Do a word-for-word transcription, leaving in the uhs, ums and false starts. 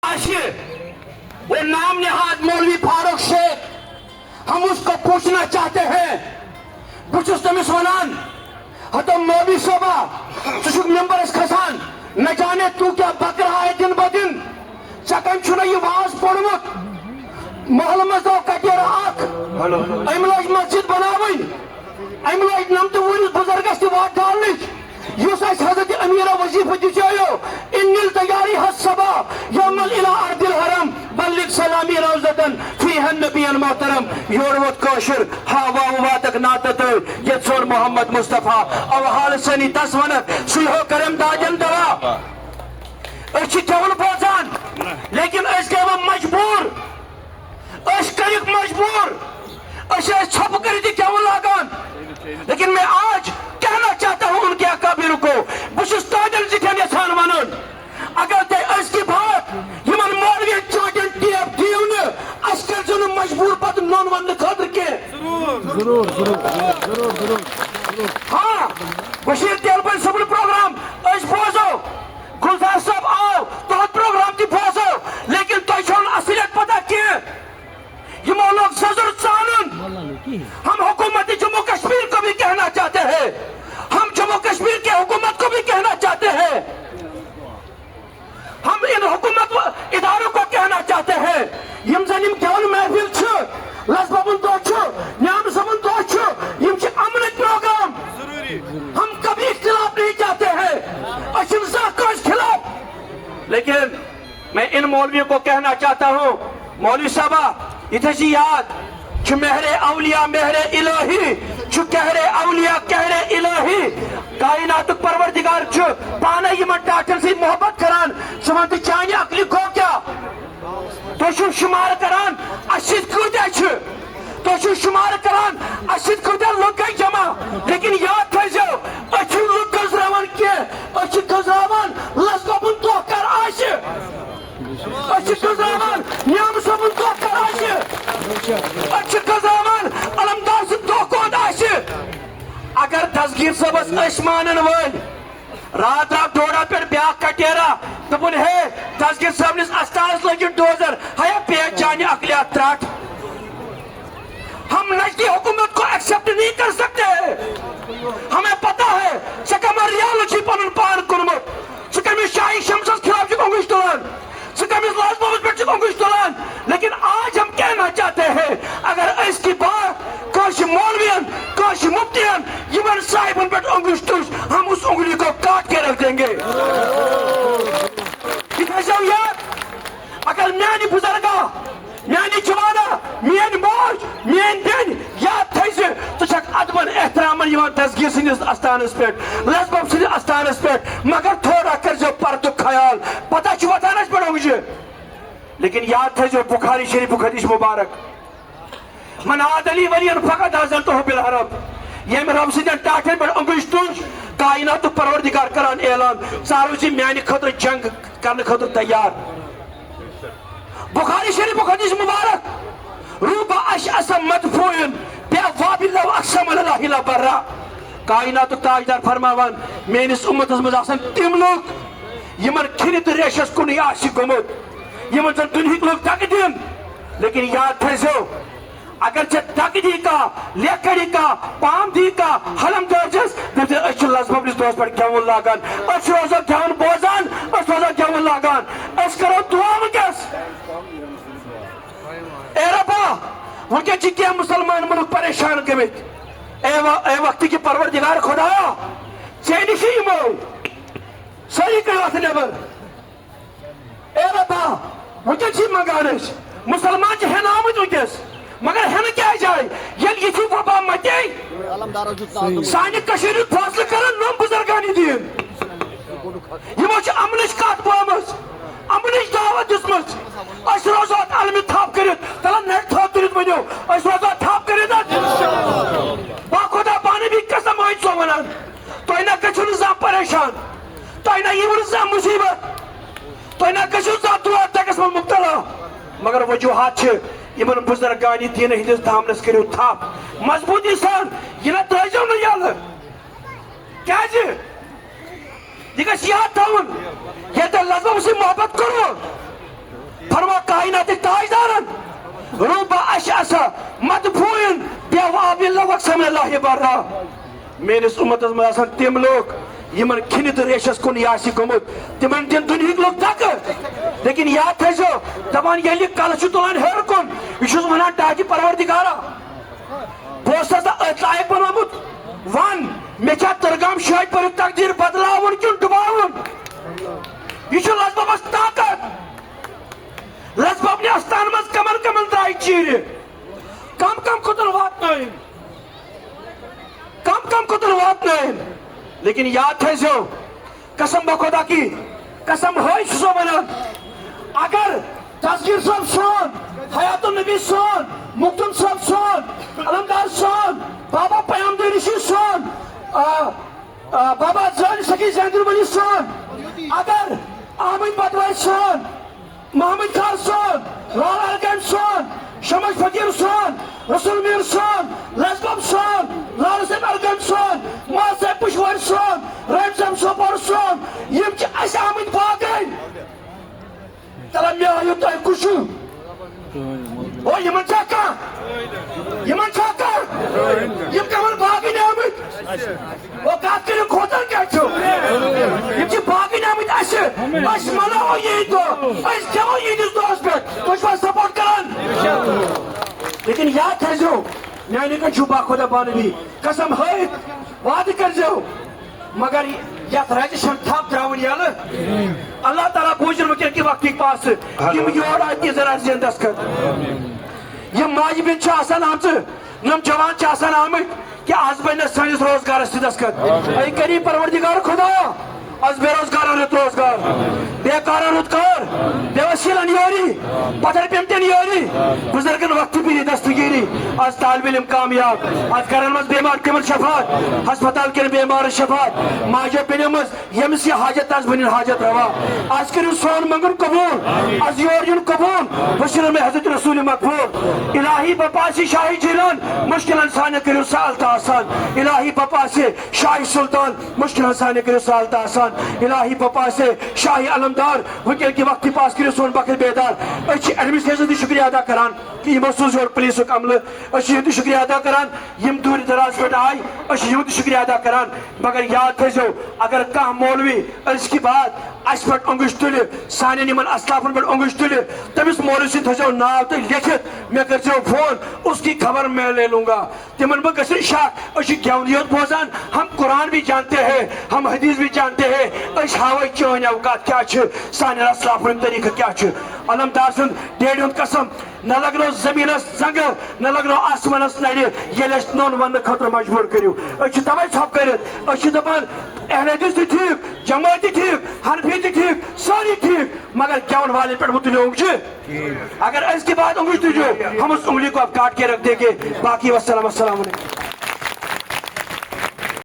آسہِ، وہ نام نہاد مولوی فاروق شیخ، ہم اس کو پوچھنا چاہتے ہیں۔ بہٕ چھُس تٔمِس وَنان، ہتو مولوی صٲبا، ژٕ چھُکھ ممبرس کھسان، نہ جانے تو کیا بک رہا ہے دن بہ دن، ژےٚ کٔمۍ چھُنہ یہِ واز پوٚرمُت؟ محلہٕ منٛز درٛاو کٹیرا اکھ، أمۍ لٲج مسجد بناوٕنۍ۔ أمۍ لٲج نمتہٕ وُہرِس بُزرگس تہِ وَتھ ڈالنٕچ، یُس اَسہِ حضرت امیرہ وظیفہ دِژیو، ان التیاری حسبا یوم الی ارض الحرم، بلغ سلامی روضتن فیہ النبی المحترم۔ یورٕ ووت کٲشُر، ہا واہ واتک ناتہٕ تہٕ ییٚتہِ سون محمد مصطفیٰ، اوحال ثانی تس ونکھ، سُے ہو کرم دادن دوا۔ أسۍ چھِ گٮ۪وُن بوزان، لیکن أسۍ گٔے وۄنۍ مجبوٗر۔ أسۍ کٔرِکھ مجبوٗر، أسۍ ٲسۍ ژھۄپہٕ کٔرِتھ یہِ گٮ۪وُن لاگان۔ لیکن میں آج کہنا چاہتا ہوں ان کے اکابر کو، بہٕ چھُس تاجن زِٹھٮ۪ن یژھان وَنُن، اگر تُہۍ أزکہِ باد یِمن مولوین چانٹٮ۪ن ٹیپ دِیِو نہٕ، اَسہِ کٔرۍزیو نہٕ مجبوٗر پتہٕ نوٚن وَننہٕ خٲطرٕ کینٛہہ۔ ضروٗر، ضروٗر، ضروٗر، ضروٗر، ضروٗر۔ ہاں، بشیٖر تیلبل صٲبُن پروگرام أسۍ بوزو، گلزار صٲب آو، تُہُنٛد پروگرام تہِ بوزو، لیکن تۄہہِ چھو نہٕ اصلیت پتہ کینٛہہ۔ یِمو لوگ سزُر ژانُن۔ ہم حکومت جموں کشمیر کو بھی کہنا چاہتے ہیں، ہم جموں کشمیر کے حکومت کو بھی کہنا چاہتے ہیں، ہم ان حکومت و اداروں کو کہنا چاہتے ہیں، یِم زن یِم گٮ۪وَن محفل چھِ، لس ببُن دۄہ چھُ، نیام صٲبُن دۄہ چھُ، یِم چھِ امنٕکۍ پروگرام۔ ہم کبھی اختلاف نہیں چاہتے ہیں، أسۍ چھِنہٕ زانٛہہ کٲنٛسہِ خلاف۔ لیکن میں ان مولویوں کو کہنا چاہتا ہوں، مولوی صاحبہ، یہِ تھٲیزِ یاد، چھُ مہر اولیاء مہر الہی، چھُ قہر اولیاء قہر الہی۔ کائناتُک پروردگار چھُ پانے یِمن ٹاٹھن سۭتۍ محبت کران۔ ژٕ وَن تہٕ، چانہِ عقلہِ گوٚو کیٛاہ؟ تُہۍ چھِو شُمار کران، اَسہِ سۭتۍ کۭتیٛاہ چھِ؟ تُہۍ چھِو شُمار کران، اَسہِ سۭتۍ کۭتیٛاہ لُکھ گٔے جمع؟ لیکن یاد تھٲیزیو، أسۍ چھِ لُکھ گٔنٛزراوان کینٛہہ، أسۍ چھِ گٔنٛزراوان لس گۄبُن دۄہ کر آسہِ۔ أسۍ چھِ گٔنٛزراوان نیام صٲبُن دۄہ کر آسہِ۔ أسۍ چھِ گٔنٛزراوان علمدار سُنٛد دۄہ کوٚت آسہِ۔ اگر دستگیر صٲبس أسۍ مانن وٲلۍ راتھ درٛاو ڈوڈا پٮ۪ٹھ بیٛاکھ کٹیرا، دوٚپُن، ہے، دستگیر صٲبنِس استانس لٲگِو ڈوزر، ہیا پیچ چانہِ عقلہِ اَتھ ترٛٹھ۔ ہم نجدی حکومت کو ایکسپٹ نہیں کر سکتے ہیں۔ ہمیں پتا ہے ژےٚ کمن ریالہٕ چھُے پنُن پان کُنمُت، ژٕ کٔمِس شاہی شمسس خلاف چھُکھ اوٚنٛگُج تُلان، ژٕ کٔمِس لال محمد پٮ۪ٹھ چھُکھ اوٚنٛگُج تُلان۔ لیکن آج ہم کہنا چاہتے ہیں، اگر أزکہِ بعد کٲنٛسہِ مولوین، کٲنٛسہِ مفتین یِمن صاحبن پٮ۪ٹھ اوٚنٛگُج تُج، ہم اس انگلی کو کاٹ کے رکھ دیں گے۔ یہِ تھٲیزیو یاد، اگر میانہِ بزرگا، میانہِ جوانا، میٲنۍ موج، میٲنۍ بیٚنہِ، یاد تھٲیزِ، ژٕ چھکھ ادبن احترامن یِوان دستگیر سٕنٛدِس استانس پٮ۪ٹھ، لس بب سٕنٛدِس استانس پٮ۪ٹھ، مگر تھوڑا کٔرزیو پردُک خیال۔ پتہ چھُ وۄتھان اَسہِ پٮ۪ٹھ اوٚنٛگجہِ، لیکن یاد تھٲیزیو بخاری شریفُک حدیث مبارک، من عادى لي وليا فقد آذنته بالحرب۔ ییٚمۍ رب سٕنٛدٮ۪ن ٹاٹھٮ۪ن پٮ۪ٹھ اوٚنٛگٕج تُج، کائناتُک پروردگار کران اعلان، ژٕ روٗزِ میانہِ خٲطرٕ جنگ کرنہٕ خٲطرٕ تیار۔ بخاری شریفُک حدیث مبارک، رب اشعث مدفوع بأبواب لو اقسم على الله لأبره۔ کائناتُک تاجدار فرماوان، میٲنِس اُمتس منٛز آسن تِم لُکھ، یِمن کھِرِ تہٕ ریشس کُنُے آسہِ گوٚمُت، یِمن زن دُنہِکۍ لُکھ دکہٕ دِن۔ لیکن یاد تھٲیزیو، اگر ژےٚ دکہٕ دی کانٛہہ، لیکھ کڑی کانٛہہ، پام دی کانٛہہ، حلم دٲرجس، دٔپۍ زِ أسۍ چھِ لس ببلِس دۄہس پٮ۪ٹھ گٮ۪وُن لاگان، أسۍ چھِ روزان گٮ۪وُن بوزان، أسۍ چھِ روزان گٮ۪وُن لاگان، أسۍ کرو دُعا وٕنکیٚس۔ اے ربا، وٕنکیٚن چھِ کینٛہہ مُسلمان مُلک پریشان گٔمٕتۍ۔ اے و-، اے وقتہٕ کہِ پروردگار خدایا، ژےٚ نِشی یِمو سٲری کٔرِو اَتھ نٮ۪بر۔ اے ربا، وٕنکیٚن چھِ منٛگان أسۍ، مُسلمان چھِ ہٮ۪نہٕ آمٕتۍ وٕنکیٚس، مگر ہٮ۪نہٕ کیٛازِ آے؟ ییٚلہِ یِتھی وبا مَتے، سانہِ کٔشیٖرِ ہُنٛد فٲصلہٕ کَرَن نوٚم بُزرگانِ دیٖن۔ یِمو چھِ اَمنٕچ کَتھ بٲومٕژ، اَمنٕچ دعوت دِژمٕژ۔ أسۍ روزو اَتھ علمہِ تھپھ کٔرِتھ، تَلہٕ نَرِ تھوٚد تُلِتھ ؤنِو، أسۍ روزو اَتھ تھپھ کٔرِتھ اَتھ۔ با خۄدا پانہٕ بی قسم ٲسۍ سو وَنان، تۄہہِ نہ گٔژھِو نہٕ زانٛہہ پریشان، تۄہہِ نہ یِیِو نہٕ زانٛہہ مُصیٖبت، تۄہہِ نہ گٔژھِو زانٛہہ دُعا دَگَس منٛز مُبتلا۔ مگر وجوٗہات چھِ، یِمَن بُزرگانِ دیٖنہٕ ہِنٛدِس دامنَس کٔرِو تھپھ مضبوٗطی سان، یہِ نہ ترٛٲیزیو نہٕ یَلہٕ۔ کیٛازِ؟ یہِ گژھِ یاد تھاوُن، ییٚلہِ تۄہہِ لگ بگ سۭتۍ محبت کوٚروٕ، رب اشعث مدفوع بأبواب لو اقسم لله برا۔ میٲنِس اُمتس منٛز آسن تِم لوٗکھ یِمن کھِنہِ تہٕ ریشس کُن یہِ آسہِ گوٚمُت، تِمن دِن دُنہِکۍ لُکھ دکہٕ۔ لیکن یاد تھٲیزیو، دپان ییٚلہِ یہِ کلہٕ چھُ تُلان ہیوٚر کُن، یہِ چھُس ونان ڈاکہِ پروردگارا، بہٕ اوسُس نہٕ أتھۍ لایق بنومُت۔ ون، مےٚ چھا ترگام شٲہۍ پٔرِتھ تقدیٖر بدلاوُن کِنہٕ ڈُباوُن؟ یہِ چھُ لذببس طاقت۔ لذبب نہِ استان منٛز کمن کمن درٛاے چیٖرِ، کم کم کوٚتن واتنٲوِن، کم کم کوٚتن واتنٲوِن۔ لیکن یاد تھٲیزیو، قسم بخدا کی، قسم ہٲے چھُسو ونان، اگر دستگیر صٲب سون، حیات النبی سون، مخدوم صٲب سون، علمدار سون، بابا پیام دٲنشی سون، آ، آ، بابا زٲنۍ سخی زیندر ولی سون، اگر احمد بٹوارِ سون، محمد خان سون، لال ارغند سون، شمس فقیر سون، رسول میر سون، لذبب سون، لال حسین ارغند سون، ماز صاحب پشوار سون، رحیم صاحب سوپور سون، یِم چھِ اَسہِ آمٕتۍ باقٕے۔ تَلہ مےٚ ہٲیِو تۄہہِ کُس چھُ؟ او، یِمن چھا کانٛہہ؟ یِمن چھا کانٛہہ؟ یِم کمن باقٕے آمٕتۍ؟ او، کتھ کٔرِو، کھوژان کیٛاہ چھِو؟ یِم چھِ باقٕے آمٕتۍ اَسہِ۔ أسۍ مناوو یہِ عیٖد دۄہ، أسۍ کھٮ۪مو یِہنٛدِس دۄہس پٮ۪ٹھ۔ تُہۍ چھِوا سپورٹ کران؟ لیکن یاد تھٲیزیو، میانہِ کِنۍ چھُ با خۄدا بانہٕ بی قسم ہٲیِتھ وعدٕ کٔرزیو، مگر یتھ رزِ چھَنہٕ تھپھ تراوٕنۍ یلہٕ۔ اللہ تعالیٰ بوٗزِن وٕنکیٚن کہِ وقتٕکۍ پاسہٕ یِم یور آیہِ تِم زن آسہِ زندس خٲطرٕ۔ یِم ماجہِ بیٚنہِ چھِ آسان آمژٕ، یِم جوان چھِ آسان آمٕتۍ، کہِ آز بنہِ نہٕ سٲنِس روزگارس تہِ دستخط۔ اے کریم پروردگار خدایا، از بے روزگارن رُت روزگار، بیکارن رُت کار، بے وسیلن یٲری، پتھر پیمتن یٲری، بزرگن وقت پیری دستگیری، از طالب علم کامیاب، از گرن منٛز بیمار تِمن شفاعت، ہسپتال کٮ۪ن بیمارن شفاعت، ماجو بیٚنیو منٛز ییٚمِس یہِ حاجت آسہِ بنِن حاجت روا۔ از کٔرِو سون منگُن قبول، از یور یُن قبول، وسیلہ میں حضرت رسول مقبول۔ الہی بپاسی شاہی جیلان، مشکلن سانہِ کٔرِو سہل تہٕ آسان۔ الہی بپاسی شاہی سلطان، مشکلن سانہِ کٔرِو سہل تہٕ آسان۔ الہی بپاسی شاہی علمدار، وٕنکیٚن کہِ وقتہٕ پاس کٔرِو سون بخت بیدار۔ أسۍ چھِ ایڈمنسٹریشن تہِ شکریہ ادا کران کہِ یِمو سوٗز یور پولیسُک عملہٕ۔ أسۍ چھِ یِہُنٛد تہِ شکریہ ادا کران، یِم دوٗرِ دراز پٮ۪ٹھ آے، أسۍ چھِ یِہُنٛد تہِ شکریہ ادا کران۔ مگر یاد تھٲیزیو، اگر کانٛہہ مولوی أزکہِ بعد اَسہِ پٮ۪ٹھ اوٚنٛگٕج تُلہِ، سانٮ۪ن یِمن اسلافن پٮ۪ٹھ اوٚنٛگٕج تُلہِ، تٔمِس مولوی سٕنٛدِ تھٲیزیو ناو تہٕ لیکھِتھ، مےٚ کٔرزیو فون، اس کی خبر میں لے لوں گا۔ تِمن بہٕ گٔژھِنۍ شک، أسۍ چھِ گٮ۪ونٕے یوت بوزان، ہم قرآن بھی جانتے ہیں، ہم حدیث بھی جانتے ہیں، أسۍ ہاوے چٲنۍ اوقات کیٛاہ چھِ، سانٮ۪ن اسلافن ہُنٛد طریٖقہٕ کیٛاہ چھُ۔ علمدار سُنٛد ڈیڈِ ہُنٛد قسم، نہ لگنو زمینس زنگہٕ، نہ لگنو آسمانس نرِ، ییٚلہِ اَسہِ نوٚن وننہٕ خٲطرٕ مجبوٗر کٔرِو۔ أسۍ چھِ توے ژھۄپہٕ کٔرِتھ، أسۍ چھِ دپان اہل حدیث تہِ ٹھیٖک، جمٲعت تہِ ٹھیٖک، حنفی تہِ ٹھیٖک، سٲری ٹھیٖک، مگر گٮ۪ون والٮ۪ن پٮ۪ٹھ مہٕ تُلِو اوٚنٛگجہِ۔ اگر أزکہِ بعد اوٚنٛگُج تُلِو، ہم اس انگلی کو اب کاٹ کے رکھ دیں گے۔ باقی والسلام، السلام علیکم۔